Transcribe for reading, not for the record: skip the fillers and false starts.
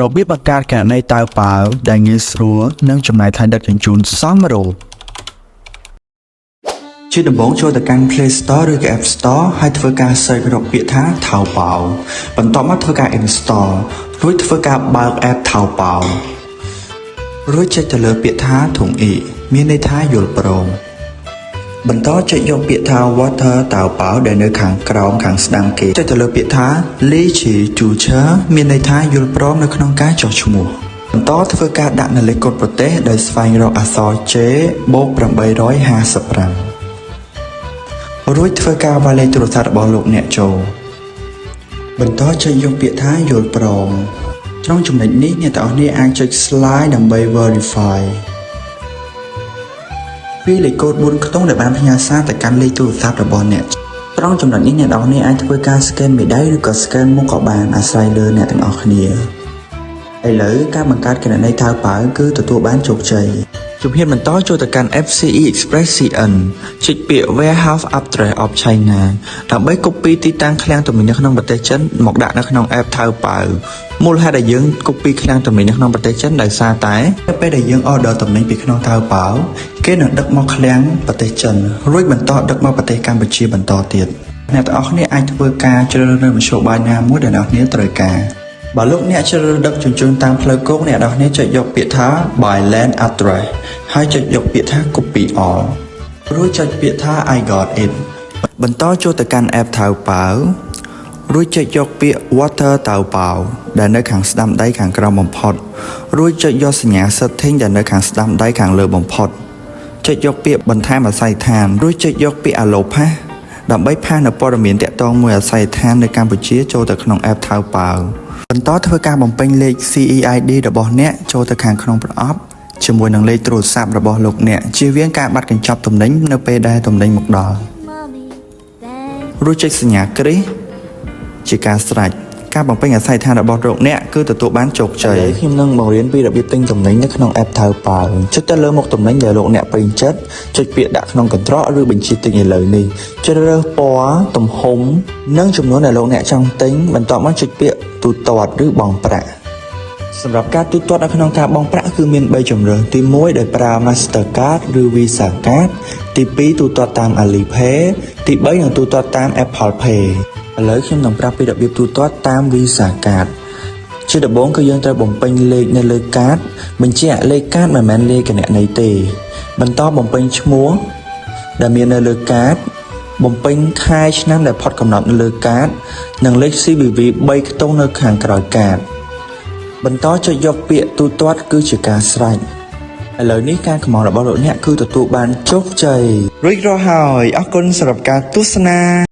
របៀបបង្កើតគណនីតៅប៉ាវដែលងាយស្រួលនិងចំណាយថ្លៃដឹកជញ្ជូនសមរម្យជាដំបូងចូលទៅកាន់ Play Store ឬក៏ App Store ហើយធ្វើការ search រកពាក្យថា Taobao បន្ទាប់មកធ្វើការ install រួចធ្វើការបើក app Taobao រួចចុចទៅលើពាក្យថា同意មានន័យថាយល់ព្រមបន្តចុចយកពាក្យថា 我的淘宝 ដែលនៅខាងក្រោមខាងស្ដាំគេចុចទៅលើពាក្យថា 立即注册 មានន័យថាយល់ព្រមនៅក្នុងការចុះឈ្មោះបន្តធ្វើការដាក់នៅលេខកូដប្រទេសដោយស្វែងរកអក្សរ J បូក855រួចធ្វើការវាយលេខទូរស័ព្ទរបស់លោកអ្នកចូលបន្តចុចយកពាក្យថាយល់ព្រមត្រង់ចំណុចនេះអ្នកទាំងអស់គ្នាអាចចុច slide ដើម្បី verify វាយលេខកូដ4ខ្ទង់ដែលបានផ្ញើសារទៅកាន់លេខទូរស័ព្ទរបស់អ្នកត្រង់ចំណុចនេះអ្នកទាំងអស់គ្នាអាចធ្វើការ scan មេដៃឬក៏ scan មុខក៏បានអាស្រ័យលើអ្នកទាំងអស់គ្នាឥឡូវការបង្កើតគណនីថៅប៉ាវគឺទទួលបានជោគជ័យជំហានបន្តចូលទៅកាន់ FCE Express CN ចុចពាក្យ Warehouse Address of China ដើម្បី copy ទីតាំងឃ្លាំងទំនិញនៅក្នុងប្រទេសចិនមកដាក់នៅក្នុង app ថៅប៉ាវមូលហេតុដែលយើង copy ឃ្លាំងទំនិញនៅក្នុងប្រទេសចិនដោយសារតែនៅពេលដែលយើង order ទំនិញពីក្នុងថៅប៉ាវគេនឹងដឹកមកឃ្លាំងប្រទេសចិនរួចបន្តដឹកមកប្រទេសកម្ពុជាបន្តទៀតអ្នកទាំងអស់គ្នាអាចធ្វើការជ្រើសរើសមធ្យោបាយណាមួយដែលអ្នកទាំងអស់គ្នាត្រូវការបើលោកអ្នកជ្រើសរើសដឹកជញ្ជូនតាមផ្លូវគោកអ្នកទាំងអស់គ្នាចុចយកពាក្យថា by land address ហើយចុចយកពាក្យថា copy all រួចចុចពាក្យថា I got it បន្តចូលទៅកាន់ app ថៅប៉ាវរួចចុចយកពាក្យ 我的淘宝 ដែលនៅខាងស្ដាំដៃខាងក្រោមបំផុតរួចចុចយកសញ្ញា setting ដែលនៅខាងស្ដាំដៃខាងលើបំផុតចុចយកពាក្យបន្ថែមអាសយដ្ឋានរួចចុចយកពាក្យ Allow paste ដើម្បី paste នៅព័ត៌មានតាក់ទងមួយអាសយដ្ឋាននៅកម្ពុជាចូលទៅក្នុង app ថៅប៉ាវបន្តធ្វើការបំពេញលេខ CEID របស់អ្នកចូលទៅខាងក្នុងប្រអប់ជាមួយនឹងលេខទូរស័ព្ទរបស់លោកអ្នកជៀសវាងការបាត់កញ្ចប់ទំនិញនៅពេលដែលទំនិញមកដល់ Mommy, thank រួចចុចសញ្ញាគ្រីសជាការស្រេចការបំពេញអាសយដ្ឋានរបស់លោកអ្នកគឺទទួលបានជោគជ័យខ្ញុំនឹងបង្រៀនពីរបៀបទិញទំនិញនៅក្នុង app ថៅប៉ាវចុចទៅលើមុខទំនិញដែលលោកអ្នកពេញចិត្តចុចពាក្យដាក់ក្នុងកន្ត្រកឬបញ្ជាទិញឥឡូវនេះជ្រើសរើសពណ៌ទំហំនិងចំនួនដែលលោកអ្នកចង់ទិញបន្ទាប់មកចុចពាក្យទូទាត់ឬបង់ប្រាក់សម្រាប់ការទូទាត់នៅក្នុងការបង់ប្រាក់គឺមាន3ជម្រើសទី1ដោយប្រើ Mastercard ឬ Visa Card ទី2ទូទាត់តាម Alipay ទី3នឹងទូទាត់តាម Apple Pay ឥឡូវខ្ញុំនឹងប្រាប់ពីរបៀបទូទាត់តាម Visa Card ជាដំបូងគឺយើងត្រូវបំពេញលេខនៅលើកាតបញ្ជាក់លេខកាតមិនមែនលេខគណនីទេ បន្តបំពេញឈ្មោះដែលមាននៅលើកាតបំពេញខែឆ្នាំដែលផុតកំណត់នៅលើកាតនិងលេខ CVV 3ខ្ទង់នៅខាងក្រោយកាតបន្តចុចយកពាក្យទូទាត់គឺជាការស្រេចឥឡូវនេះការកម្មង់របស់លោកអ្នកគឺទទួលបានជោគជ័យរួចរាល់ហើយអរគុណសម្រាប់ការទស្សនា។